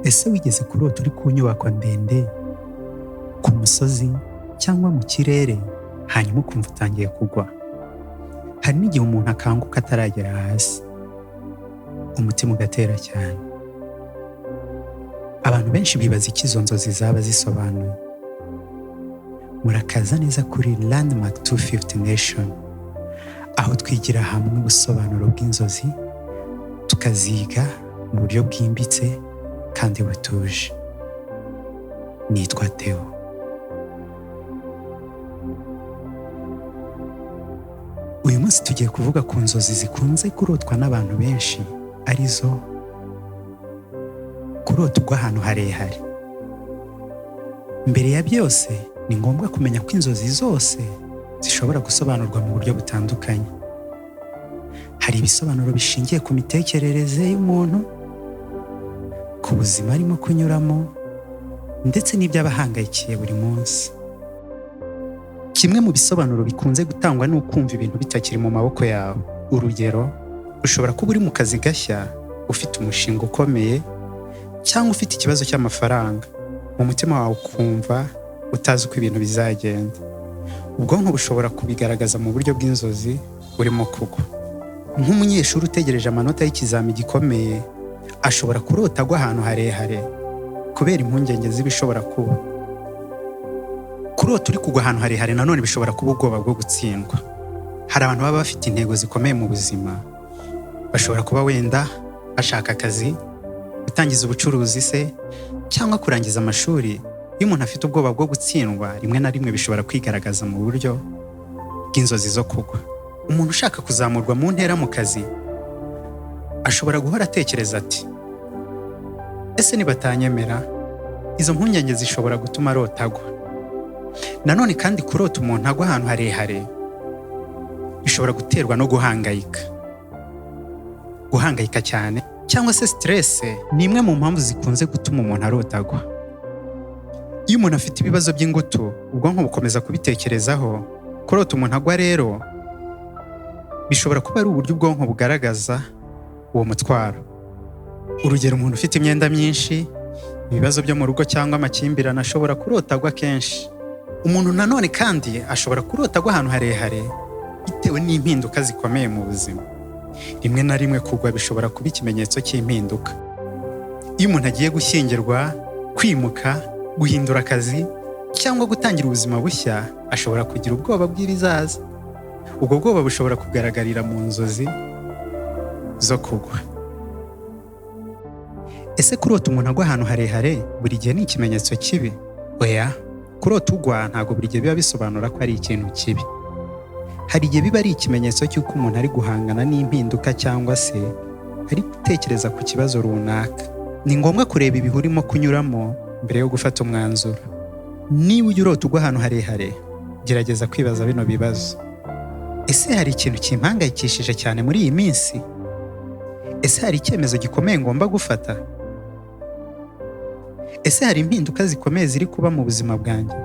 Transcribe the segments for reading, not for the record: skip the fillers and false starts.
Ese wigeze kurota uri ku nyubako ndende, ku musozi cyangwa mu kirere, hanyuma ukumva utangiye kugwa? Hari n'igihe umuntu akanguka ataragera hasi, umutima ugatera cyane. Abantu benshi bibaza icyo izo nzozi zaba zisobanuye. Murakaza neza kuri Landmark 250 Nation, aho twigira hamwe ubusobanuro bw'inzozi, tukaziga mu buryo bwimbitse kandi butuje. Nitwa Theo. Uyu munsi tugiye kuvuga ku nzozi zikunze kurotwa n'abantu benshi, arizo kurota ugwa ahantu harehare. Mbere ya byose, ni ngombwa kumenya ko inzozi zose zishobora gusobanurwa mu buryo butandukanye. Hari ibisobanuro bishingiye ku mitekerereze y'umuntu, ku buzima arimo kunyuramo, ndetse n'ibyo aba ahangayikiye buri munsi. Kimwe mu bisobanuro bikunze gutangwa ni ukumva ibintu bitakiri mu maboko yawe. Urugero, ushobora kuba uri mu kazi gashya, ufite umushinga ukomeye, cyangwa ufite ikibazo cy'amafaranga. Mu mutima wawe ukumva utazi uko ibintu bizagenda. Ubwonko bushobora kubigaragaza mu buryo bw'inzozi urimo kugwa. Nk'umunyeshuri utegereje amanota y'ikizami gikomeye, ashobora kurota agwa ahantu harehare kubera impungenge z'ibishobora kuba. Kurota uri kugwa ahantu harehare nanone bishobora kuba ubwoba bwo gutsindwa. Hari abantu baba bafite intego zikomeye mu buzima, bashobora kuba wenda bashaka akazi, gutangiza ubucuruzi se, cyangwa kurangiza amashuri. Iyo umuntu afite ubwoba bwo gutsindwa, rimwe na rimwe bishobora kwigaragaza mu buryo bw'inzozi zo kugwa. Umuntu ushaka kuzamurwa mu ntera mu kazi ashobora guhora atekereza ati: "Ese nibatanyemera?" Izo mpungenge zishobora gutuma arota agwa. Nanone kandi kurota umuntu agwa ahantu harehare bishobora guterwa no guhangayika. Guhangayika cyane cyangwa se stress ni imwe mu mpamvu zikunze gutuma umuntu arota agwa. Iyo umuntu afite ibibazo by'ingutu, ubwonko bukomeza kubitekerezaho. Kurota umuntu agwa rero bishobora kuba ari uburyo ubwonko bugaragaza uwo mutwaro. Urugero, umuntu ufite imyenda myinshi, ibibazo byo mu rugo cyangwa amakimbirane ashobora kurota agwa kenshi. Umuntu nanone kandi ashobora kurota agwa ahantu harehare bitewe n'impinduka zikomeye mu buzima. Rimwe na rimwe kugwa bishobora kuba ikimenyetso cy'impinduka. Iyo umuntu agiye gushyingirwa, kwimuka, guhindura akazi cyangwa gutangira ubuzima bushya, ashobora kugira ubwoba bw'ibizaza. Ubwo bwoba bushobora kugaragarira mu nzozi zo kugwa. Ese kurota umuntu agwa ahantu harehare buri gihe ni ikimenyetso kibi? Oya, kurota ugwa ntabwo buri gihe biba bisobanura ko ari ikintu kibi. Hari igihe biba ari ikimenyetso cy'uko umuntu ari guhangana n'impinduka cyangwa se ari gutekereza ku kibazo runaka. Ni ngombwa kureba ibihe urimo kunyuramo mbere yo gufata umwanzuro. Niba ujya urota ugwa ahantu harehare, gerageza kwibaza bino bibazo: Ese hari ikintu kimpangayikishije cyane muri iyi minsi? Ese hari icyemezo gikomeye ngomba gufata? Ese hari impinduka zikomeye ziri kuba mu buzima bwanjye?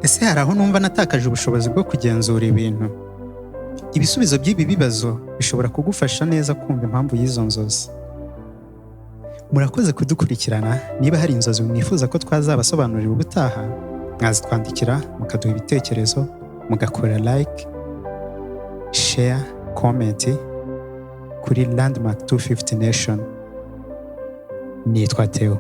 Ese hari aho numva natakaje ubushobozi bwo kugenzura ibintu? Ibisubizo by'ibi bibazo bishobora kugufasha neza kumva impamvu y'izo nzozi. Murakoze kudukurikirana. Niba hari inzozi mwifuza ko twazabasobanurira ubutaha, mwazitwandikira mukaduha ibitekerezo, mugakora like, share, comment kuri Landmark 250 Nation. Nitwa Theo.